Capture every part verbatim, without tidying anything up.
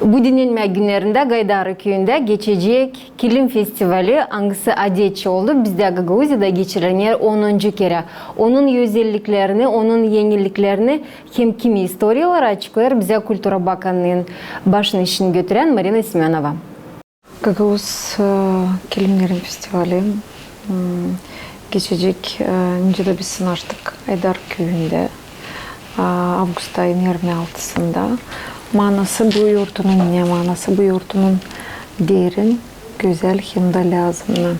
Bu dinnenmä günnerindä Gaydarı küüyündä geçecek kilim festivali, angısı adetçä oldu bizdä Gagauziyada geçiriler onuncu kerä. Onun özelliklerini, onun enilliklerini hem kimi istoriyaları açıklêêr bizä Kultura bakannıın başını işini götürän Marina Semönova. Gagauz, e, kilimnerin festivali, m, geçecek, e, nicä dä biz sınardık, Aydar küüyündä, a, avgust ayın irmi altısında. Maanası bu yortunun ne? Maanası bu yortunun derin, gözäl hem dä lääzımnı.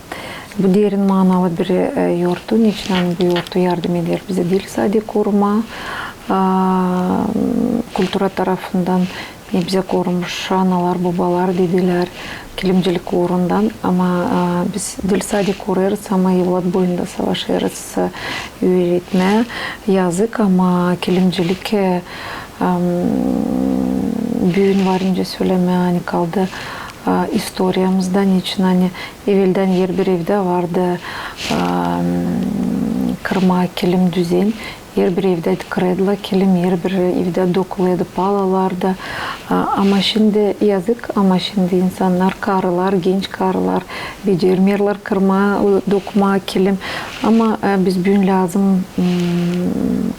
Bu derin maanalı bir, e, yortu. Neçin ani bu yortu yardım eder bizä diil sade korumaa, a, kultura tarafından, ne bizä korumuş analar, bobalar, dedilär kilimcilik uurundan, ama, a, biz diil sade korêrız, ama evlat boyunda savaşêrız, e, üüretmää. Yazık, ama kilimcilik, e, am, büün var nicä sölemää, ani kaldı, a, istoriyamızda, neçin ani eveldän herbir evdä vardı, am, kırmaa kilim düzen. Herbir evdä krêdla kilim, herbir evdä dokulêdı palalarda. A, ama şindi yazık, ama şindi insannar, karılar, genç karılar becermeerlär kırmaa, e, dokumaa kilim. Ama, e, biz büün lääzım, m,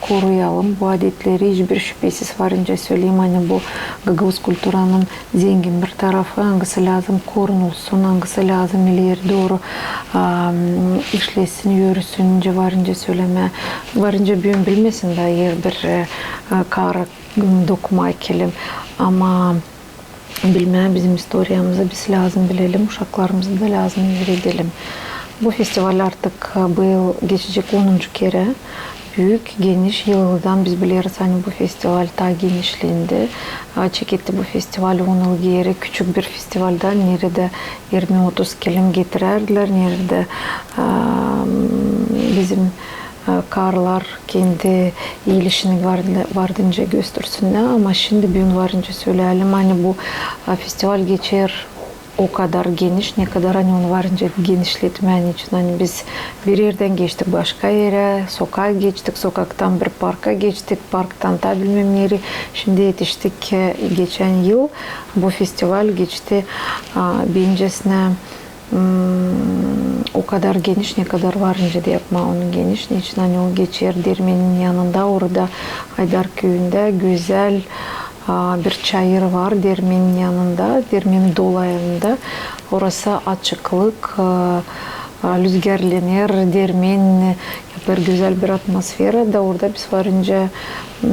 koruyalım bu adetleri. Hiçbir şüpesiz var nicä söleyim, ani bu gagauz kulturanın zengin bir tarafı, angısı lääzım korunulsun, angısı lääzım ileri dooru, am, işlesin, yürüsün, nicä var nicä sölemää. Var nicä büün bilmesin dä herbir, e, e, karı, m, dokumaa kilim. Ama bilmää bizim istoriyamızı biz lääzım bilelim, uşaklarımızı da lääzım üüredelim. Bu festival artık, e, bu yıl geçecek onuncu kerä. Büük, geniş, yıldan biz bileriz, ani bu festival taa genişlendi. A, çeketti bu festival on yıl geeri küçük bir festivaldän, neredä irmi-otuz kilim getirärdilär, neredä, a, bizim, a, karılar kendi el işini var-, var nicä göstersinnär. Ama şindi büün var nicä söleyelim, ani bu, a, festival geçer o kadar geniş, ne kadar ani onu var nicä genişletmää, neçin ani biz bir erdän geçtik başka erä, sokaa geçtik, sokaktan bir parka geçtik, parktan taa bilmäm nereyi. Şindi etiştik, e, geçän yıl bu festival geçti, a, bencesinä, m, o kadar geniş, ne kadar var nicä dä yapmaa onu geniş, neçin ani o geçer dermenin yanında, orada Aydar küüyündä gözäl, a, bir çayır var dermenin yanında, dermenin dolayında. Orası açıklık, a, a, lüzgärlener, dermen yapêr gözäl bir atmosfera da orada biz var nicä, m,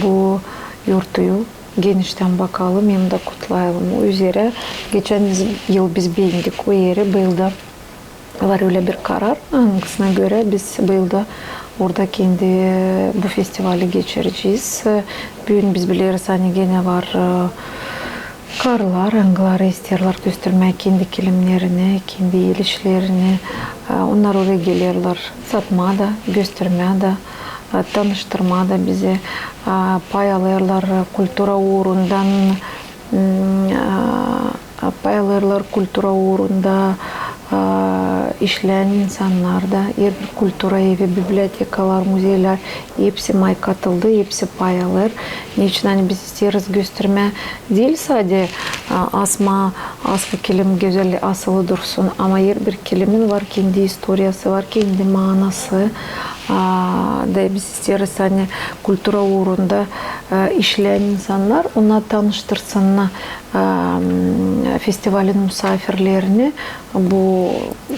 bu yortuyu geniştän bakalım hem dä kutlayalım. O üzerä geçän yıl biz beendik o eri, bu yılda var ölä bir karar, angısına görä biz bu yılda orada kendi bu festivali geçirecez. Büün biz bileriz, ani genä var, e, karılar, angıları isteerlär göstermää kendi kilimnerini, kendi el işlerini. E, onnar oraya gelerlär satmaa da, göstermää dä, e, tanıştırmaa da bizi, e, pay alêrlar kultura uurundan, m, a, pay alêrlar kultura uurunda, a, işleyän insannar da, herbir kultura evi, bibliotekalar, muzeylär, hepsi may katıldı, hepsi pay alêr. Neçin ani biz isteeriz göstermää diil sade, a, asmaa, askı kilim gözäl asılı dursun, ama herbir kilimin var kendi istoriyası, var kendi maanası. A, da biz isteeriz, ani kultura uurunda, e, işleyän insannar, onnar tanıştırsınnar, e, m, festivalin musaafirlerini bu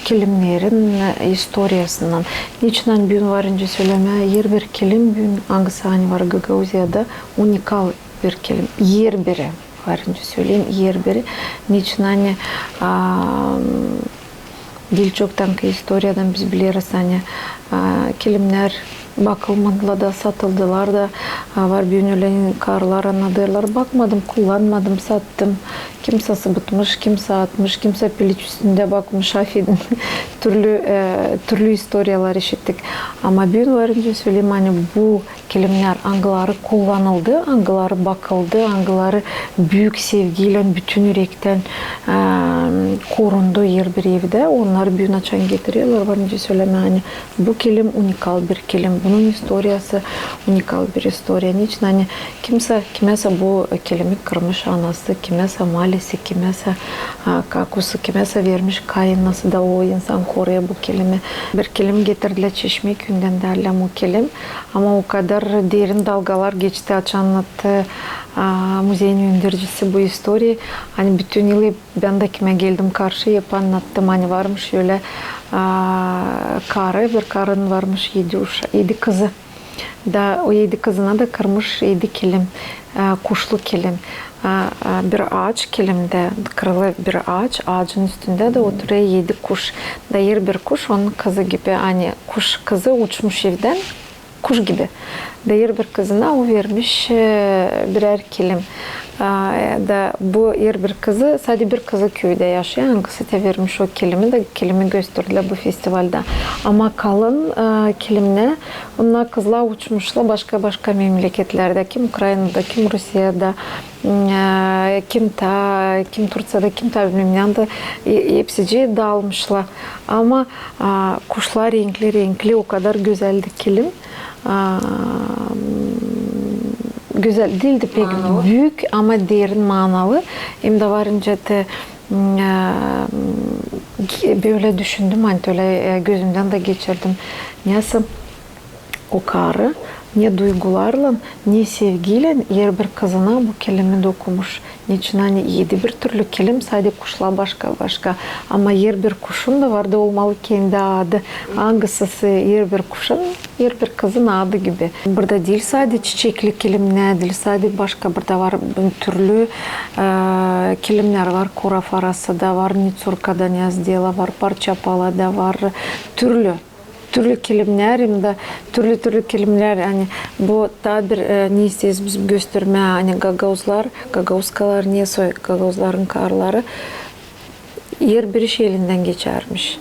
kilimnerin istoriyasından. Neçin ani büün var nicä sölemää, herbir kilim büün, angısı ani var Gagauziyada, unikal bir kilim. Herbiri, var nicä söleyim, herbiri. Neçin ani, a, diil çoktankı istoriyadan biz bileriz, ani, a, kilimnär bakılmadılar da, satıldılar da, a, var büün ölä karılar annadêrlar: bakmadım, kullanmadım, sattım. Kimsä sıbıtmış, kimsä atmış, kimsä piliç üstündä bakmış, afedin. Türlü, e, türlü istoriyalar işittik. Ama büün var nicä söleyim, ani bu kilimnär, angıları kullanıldı, angıları bakıldı, angıları büük sevgiylän, bütün ürektän, e, korundu herbir evdä. Onnarı büün açan getirerlär, var nicä sölemää, ani bu Kilim unikal bir kilim. Bunun istoriyası unikal bir istoriya. Neçin ani kimsä, kimäsä bu kilimi kırmış anası, kimäsä malisi, kimäsä, a, kakusu, kimäsä vermiş kayınanası da o insan koruyor bu kilimi. Bir kilim getirdilär Çeşmeküüyündän, deerlär, bu kilim. Ama o kadar derin dalgalar geçti, açan annattı, a, muzeyin öndercisi bu istoriyayı. Ani bütün yılı bän dä kimä geldim karşı, hep annattım, ani varmış ölä, a, karı, bir karının varmış edi uşa-, edi kızı. Da o edi kızına da kırmış edi kilim, a, kuşlu kilim. A, a, bir aaç kilimdä, kırılı bir aaç, aacın üstündä dä oturêr edi kuş. Da herbir kuş onun kızı gibi, ani kuş kızı uçmuş evdän, kuş gibi. Da herbir kızına o vermiş, e, birär kilim. A, da bu herbir kızı, sade bir kızı küüdä yaşêêr, angısı te vermiş o kilimi, da kilimi gösterdilär bu festivalda. Ama kalan, e, kilimnär, onnar kızlar uçmuşlar başka-başka memleketlerdä, kim Ukraynada, kim Rusiyada, e, kim ta, kim Turţiyada, kim ta bilmäm neyda, e, hepsicii daalmışlar. Ama, a, kuşlar renkli-renkli, o kadar gözäldi kilim. A, gözäl diildi pek büük, ama derin manalı. Hem dä var nicä te, m, e, bölä düşündüm, ani ölä, e, gözümdän dä geçirdim. Nesoy o karı, ne duygularlan, ne sevgiylän herbir kızına bu kilimi dokumuş. Neçin ani edi bir türlü kilim, sade kuşlar başka-başka. Ama herbir kuşun da vardı olmalı kendi adı. Angısı herbir kuşun, herbir kızın adı gibi. Burada diil sade çiçekli kilimnär, diil sade başka, burada var türlü, e, kilimnär var. Kora farası da var, nicurka da, nezdela var, parça pala da var, türlü. Türlü kilimnär, hem dä türlü-türlü kilimnär, ani bu taa bir, e, ne isteeriz biz göstermää, ani gagauzlar, gagauzkalar, nesoy gagauzların karıları herbir iş elindän geçärmiş.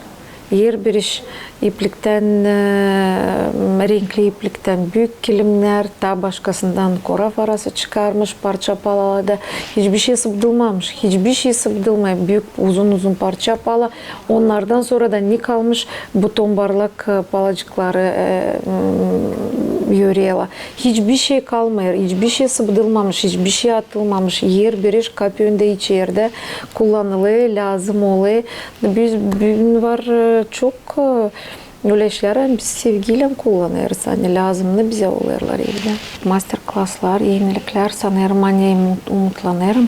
Herbir iş ipliktän, e, renkli ipliktän büük kilimnär, taa başkasından kora farası çıkarmış, parça palalarda hiçbir şey sıbdılmamış, hiçbir şey sıbdılmêêr, büük uzun-uzun parça pala, onnardan sora da ne kalmış, bu tombarlak, e, palacıkları, e, m, yöreerlär. Hiçbir şey kalmêêr, hiçbir şey sıbdılmamış, hiçbir şey atılmamış. Herbir iş kapyondä, içerdä kullanılêr, lääzım olêr. Biz büün var, e, çok, e, ölä işlär, ani biz sevgiylän kullanêrız, ani lääzımnı bizä olêrlar evdä. Master-klaslar, eniliklär, sanêrım, ani umut-, umutlanêrım,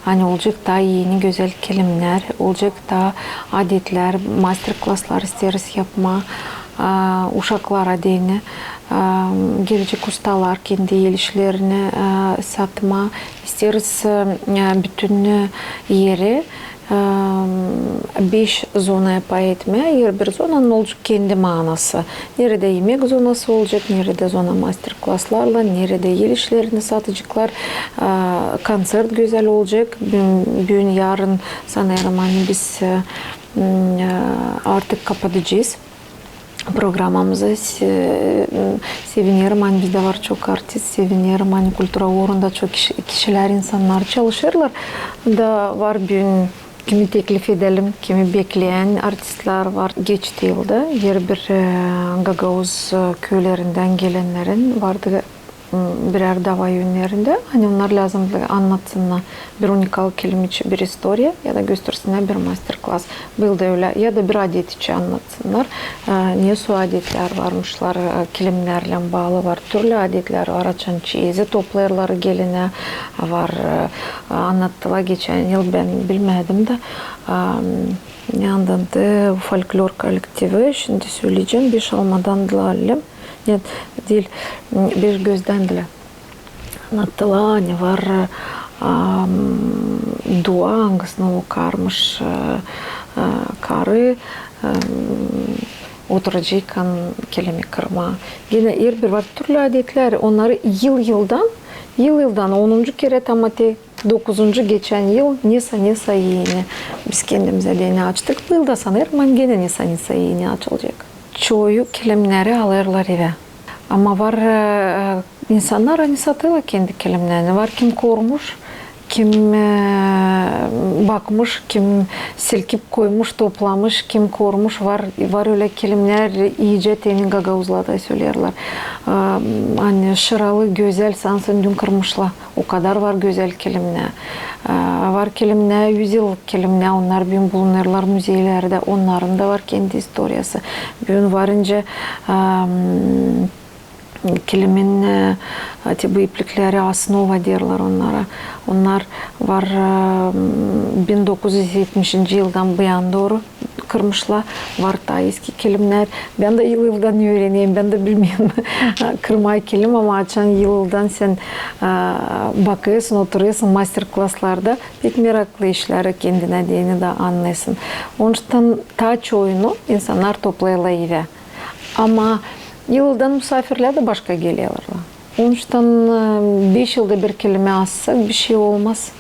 ani olacek taa eni gözäl kilimnär, olacek taa adetlär, master-klaslar isteeriz yapmaa, a, uşaklara deyni, a, gelecek ustalar kendi el işlerini, a, satmaa. İsteeriz, e, bütün eri, e, beş zonaya pay etmää, herbir zonanın olacek kendi manası. Neredä imek zonası olacek, neredä zona master-klaslarlan, neredä el işlerini sataceklar, e, konţert gözäl olacek. Büün, büün, yarın sanêrım, ani biz, e, m, e, artık kapadacez programamızı. Se-, sevinerim, ani bizdä var çok artist, sevinerim, ani kultura uurunda çok kişi-, kişilär, insannar çalışêrlar. Da var büün kimi teklif edelim, kimi bekleyän artistlär var. Geçti yılda herbir, e, gagauz, e, küülerindän gelennerin vardı m, birär dava önnerindä, ani onnar lääzımdı annatsınnar bir unikal kilim için bir istoriya ya da göstersinnär bir master-klas. Bıldı ölä, ya da bir adet için annatsınnar. E, nesoy adetlär varmışlar, e, kilimnärlän baalı var. Türlü adetlär var, açan çeyizi toplêêrlar gelinä, var, e, annattılar geçän yıl, bän bilmädim dä, e, ne adındı, folklor kollektivi, şindi söleyecäm, Beşalmadan Lale. Нет, diil, m, Beşgözdän Lale. Annattılar, ani var, a, m, dua, angısını okarmış, e, e, karı, e, m, oturacak kilimi kırmaa. Genä herbir var türlü adetlär, onnarı yıl-yıldan, yıl-yıldan, onuncu kerä, ama te dokuzuncu geçän yıl, nesoy, nesoy eni. Biz kendimizä deyni açtık, bıldı sanêrım, ani genä nesoy, nesoy eni açılacek. Çoyu kilimnäri alêrlar evä. Ama var, e, insannar, ani satêrlar kendi kilimnärini. Var kim korumuş, Kim e, bakmış, kim silkip koymuş, toplamış, kim korumuş, var, var ölä kelimnär, iicä te ani gagauzlar da söleerlär. E, ani şıralı, gözäl, sansın dün kırmışlar. O kadar var gözäl kelimnää. E, var kelimnää, üz yıllık kelimnää, onnar büün bulunêrlar müzeylerdä, onnarın da var kendi istoriyası. Büün var nicä, e, kilimin, e, te bu iplikleri, osnova deerlär onnara. Onnar var, e, bin dokuz üz etmişinci yıldan bu yana dooru kırmışlar. Var taa eski kilimnär. Bän dä yıl-yıldan üüreneyim, bän dä bilmeerim kırmaa kilim, ama açan yıl-yıldan sän, e, bakêrsın, oturêrsın master-klaslarda, pek meraklı işleri kendinä deyni dä annêêrsın. Onuştan taa çoyunu insannar toplêêrlar evä. Ama yıl-yıldan musaafirlär dä başka gelerlär. Onuştan, e, beş yılda bir kilimä assak, bişey olmaz.